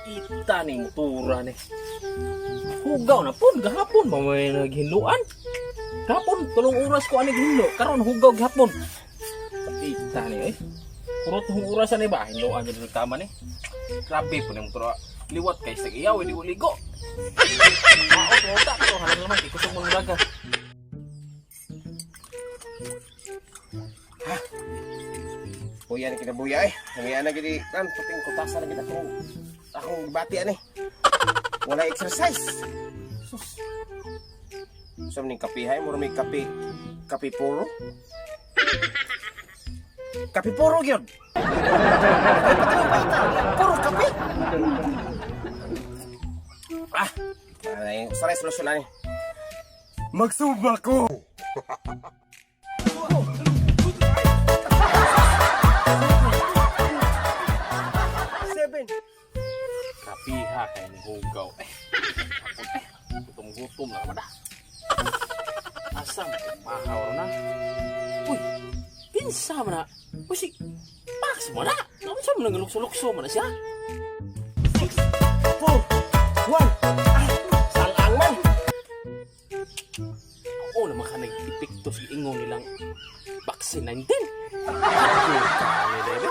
Paita ni motora ni. Hugaw na pun gahapon ba may naghinluan? Gahapon 3 oras ko ani hinlo, karon hugaw gahapon. Paita ni eh. Puro tuhong oras ani ba hinluan jud tama ni. Grabe po ni motora. Liwat kay sa iyaw di uligo. Mao po ta pero halang naman kay kusog mo daga. Buya na kinabuya eh. Nangyaya na gini, kan, puting kutasa na gini akong bati ani. Wala exercise. Sus. Sa ning kape hay, mura may kape, kape puro. Kape puro gyud. Ay, pati mo paita. Puro kape. Ah, ay, usaray solusyon ani. Magsumba ko. Seven. Kapiha kay ni hugaw. Eh. Hapon eh. Gutom-gutom na naman ah. Asa man kay mahaw na. Uy, kinsa man na? Uy, si Pax mo na. Naunsa man nang lukso-lukso man na siya? 6, 4, 1. Ah, salang man. Oo naman ka nag-epekto sa ingon nilang vaccine 19. Ano kami, bebe?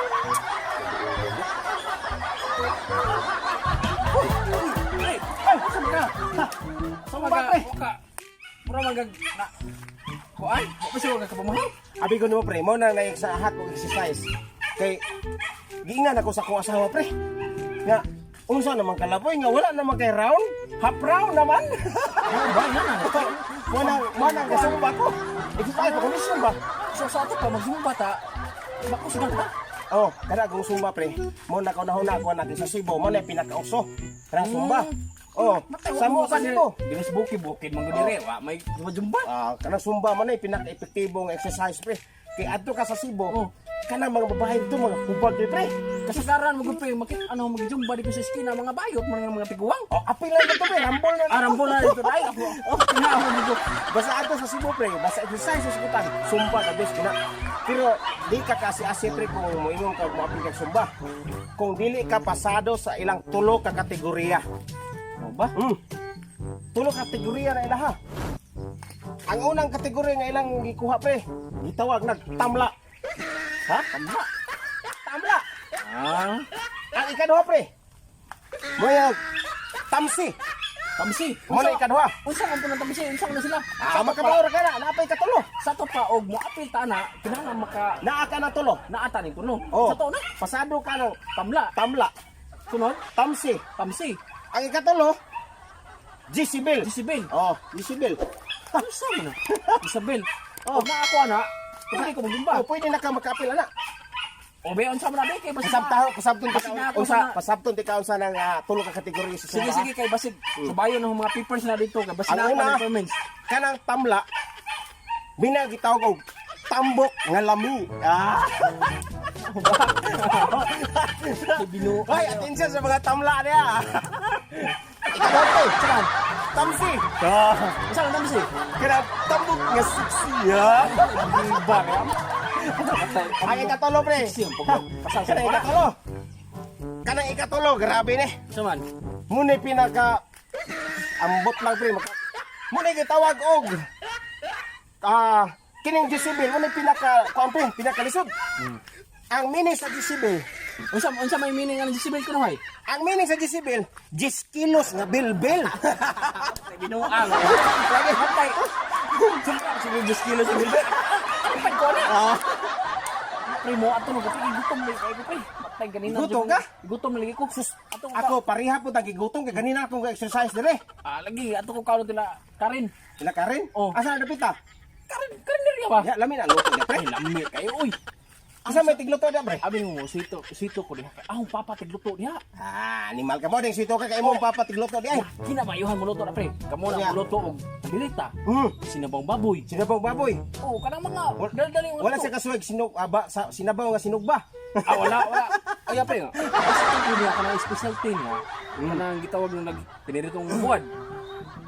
Uy, uy, ay, Ay, asa man ka? Ha, Sama Sumba, ka, pre. waka. Mura magag na. Kuan, wa pa siya kapamahaw. Abi ko nimo pre, mo na naik sa ahat kong exercise. Kay giingnan ako sa akong asawa pre. Nga unsa naman kalaboy nga wala naman kay round, half round naman. Ba na na. Mo na mo na kasumba ko. Exercise ko kondisyon ba? So sa ato pa magsumba ta. Bako sudan ta. Oh, kada kong sumba pre. Mo na ko nahuna ko na sa Cebu, mo na pinakauso. Kanang sumba. Oh, sa mo sa Cebu. Dinis bukid bukid man gud dire, wa may jumba. Ah, kanang sumba man ay pinaka-epektibo nga exercise pre. Kay adto ka sa Cebu, kanang mga babae dito mga hubag pre. Kasagaran mo gud pre, makit ano magjumba dito sa eskina mga bayot man nga mga tiguang. Oh, apil lang dito pre, rambol na. Ah, rambol na dito ay ako. Oh, Tinahon mo. Basta adto sa Cebu pre, basta exercise sa sukutan, sumba ka best kina. Pero di ka kasi asi pre kung moingon ka moapil kag sumba. Kung dili ka pasado sa ilang tulo ka kategorya. Mo ba? Tulo kategorya na ilaha. Ang unang kategorya nga ilang gikuha pre, gitawag nag tamla. Ha? Tamla. Tamla. Ah, Ang ikaduha pre. Moya tamsi. Tamsi. Mo na ikaduha. Unsa man po ng tamsi? Unsa man sila? Ah, makabaw ra ka na, napay katulo. Sa to pa og moapil ta na kinahanglan maka Naa ka na tulo. naata ni tuno. Oh. Sa to na Pasado ka ng tamla. tamla, Sunod, tamsi. tamsi. Ang ikatulo, Jezebel. Jezebel. Oh, Jezebel. Unsa man na? Isabel. Oh. Oh, na ako ana. Pwede ko magjumba. Oh, pwede na ka makaapil ana. O be unsa man na be kay basta Pasabtaho, pasabton ti Basig na ka ako unsa, sa- pasabton ti ka unsa ng tulo ka kategorya sa Sige sumba. sige kay basig subayon ng mga papers na dito kay basig Ang na ako una, ng permits. kanang tamla, binagitawag og tambok nga lami. Ah. Binu. Ay, atensyon sa mga tamla niya. Ikaw to, Saan? tamsi. Ah. Unsa man tamsi? Kanang tambok nga sexy, ah. Ba kay am. Ang ikatulo, pre. Sexy ang pagpasal sa Kanang bala. ikatulo. Kanang ikatulo, grabe ni. Unsa man? Muna pinaka ambot lang pre. Muna gitawag og kining Jezebel muna pinaka kuan pre, pinakalisod. Ang meaning sa Jezebel, Unsa unsa may meaning ang Jezebel kuno hay? ang meaning sa Jezebel, 10 kilos nga bilbil. Binuang. Lagi Patay. Sumpa sige 10 kilo sa bilbil. Patay ko na. Ah, Pre mo ato mo pre gutom lagi ko pre. Patay ganina. Gutom ka? Gutom lagi ko. Sus ato ko. Ako pareha po tagi gutom kay ganina akong exercise dire. Ah lagi ato ko kaon tila Karin. Ila Karin? Oh. Asa na dapita? Karin Karin diri ba? Ya lami na luto niya pre. Ay lami kayo oy. Asa may tigluto dia pre? Abi mo sito sito ko diha. Ah, ang papa tigluto diha. Ah, animal ka mo ding sito ka kay imong papa tigluto di ay. Kinamayuhan mo luto na pre. Kamo na Yeah. mo luto og dilita. Sinabang baboy. Sinabang baboy. Oh, kanang mga dali-dali nga Wala luto. sa kasuwag sinug aba sa sinabaw nga sinugba. Ah, wala, wala. Ay, pre nga. Basta ko niya kanang specialty niya. Kanang gitawag ng nag piniritong buwad.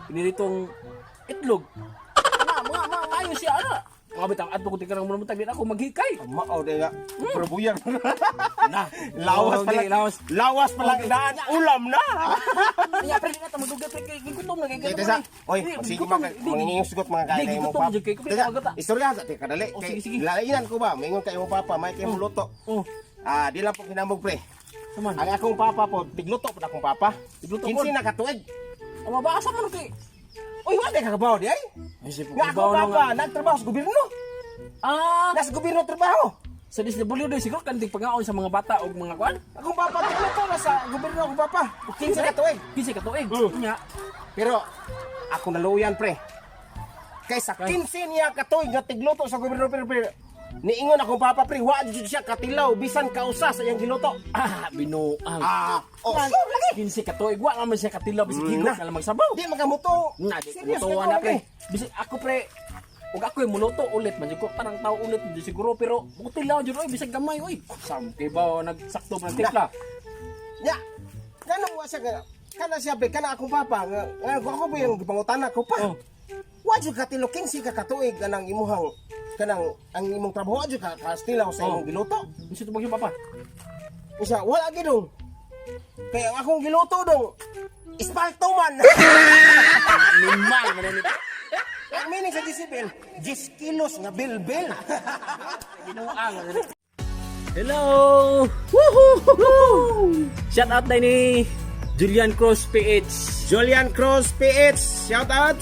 Piniritong itlog. Ana, mga mga maayo siya ana. Mga bitang adto ko tika nang muntag din ako maghikay. Mao di nga. Pero buyag. Na. Lawas Okay, pa lang. lawas. Lawas pa lang daan. Ulam na. Kaya pre, di na ta magdugay pre kay gutom na kay Kaya tesa, oy, sige mga mangingi sugot mga Di, kain mo gigutom papa. jud kay ko, Tesa, agata. istorya sa tika dali. Oh, Kay sige, sige. Lainan ko ba, maingon kay imong papa, may kay luto. Oh, Ah, di lang po kinamog pre. saman. Ang akong papa po, tigluto po akong papa. Tigluto 15 po. na katuig. Ang mabasa man kay. Uy, wala kay kakabaw di ay. Ay, si Nga akong papa, nagtrabaho sa gobyerno. Ah, Nasa gobyerno trabaho. sa DSWD siguro kanting pangaon sa mga bata og mga kwan. Akong papa tigluto na sa gobyerno akong papa. 15 na tuig. 15 ka tuig. Nya. Pero ako naluyan pre. Kaysa 15 niya katuig nga tigluto sa gobyerno pero, pero niingon akong papa pre, wa jud siya katilaw bisan kausa sa iyang giluto. Ah, binuang. Ah, oh, sure lagi. 15 ka tuig wa man siya katilaw bisag Mm, higop na. na lang magsabaw. Di makamuto. Na, di Serious ko na na pre. Bisag ako pre, ug ako yung muluto ulit man jud ko parang tao ulit jud siguro pero mutilaw jud oy bisag gamay oy. Samke ba nagsakto man timpla. Nya. Kanang wa siya kana siya pre, kana akong papa nga, nga ako ba yung gipangutana ko pa. Oh. Wa jud katilo 15 ka katuig kanang imuhang kanang ang imong trabaho wa jud ka kastilaw sa Oh. imong giluto. Unsa tubag yung papa? Isa, wala gid dong. Kaya ang akong giluto dong, ispalto man. Animal man ni. Ang meaning sa decibel, 10 kilos nga bilbil. Binuang. Hello! Woohoo! Shout out tayo ni Julian Cruz PH, Julian Cruz PH, shout out.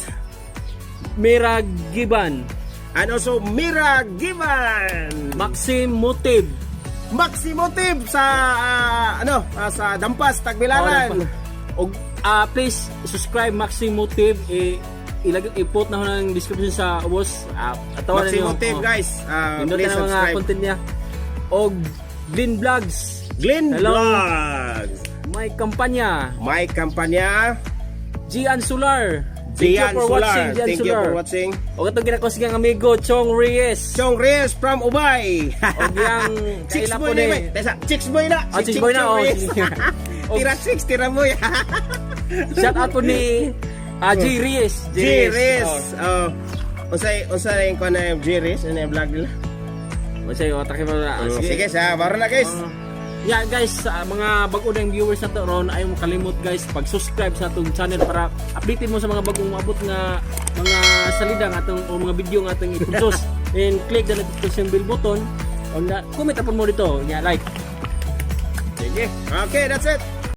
Mira Giban, And also Mira Givan. Maxim Mutib, Maximotive sa sa Dampas Tagbilaran. Og please subscribe Maxim Mutib i ilag i-put na ho ng description sa ubos. Atawa Maximotive guys, Nindot please na mga subscribe. content niya. Og Glenn Vlogs, Glenn Hello. Vlogs. May kampanya, Mike Campanya, Gian Solar. Thank Gian you for Solar. watching, Gian Thank you Solar. for watching. Og atong ginakos nga amigo Chong Reyes. Chong Reyes from Ubay. Og yang Chicks kaila boy po na ni. ba? Tesa, chicks boy na. Ah, Si chicks boy na, Chong oh. Reyes. Og- Tira chicks, tira boy. Shout out po ni G Reyes. G Reyes. Oh. Oh. Usay usay yung kuno yung G Reyes ano yung vlog nila. Unsay atake mo na. Oh, sige, sa baro na guys. Yeah guys, sa mga bago na yung viewers na to ron, ayaw mo kalimot guys pag-subscribe sa atong channel para update mo sa mga bagong maabot nga mga salida nga atong o mga video nga atong i-produce. And click the notification bell button. O na, comment upon mo dito, nya like. Sige. Okay, that's it.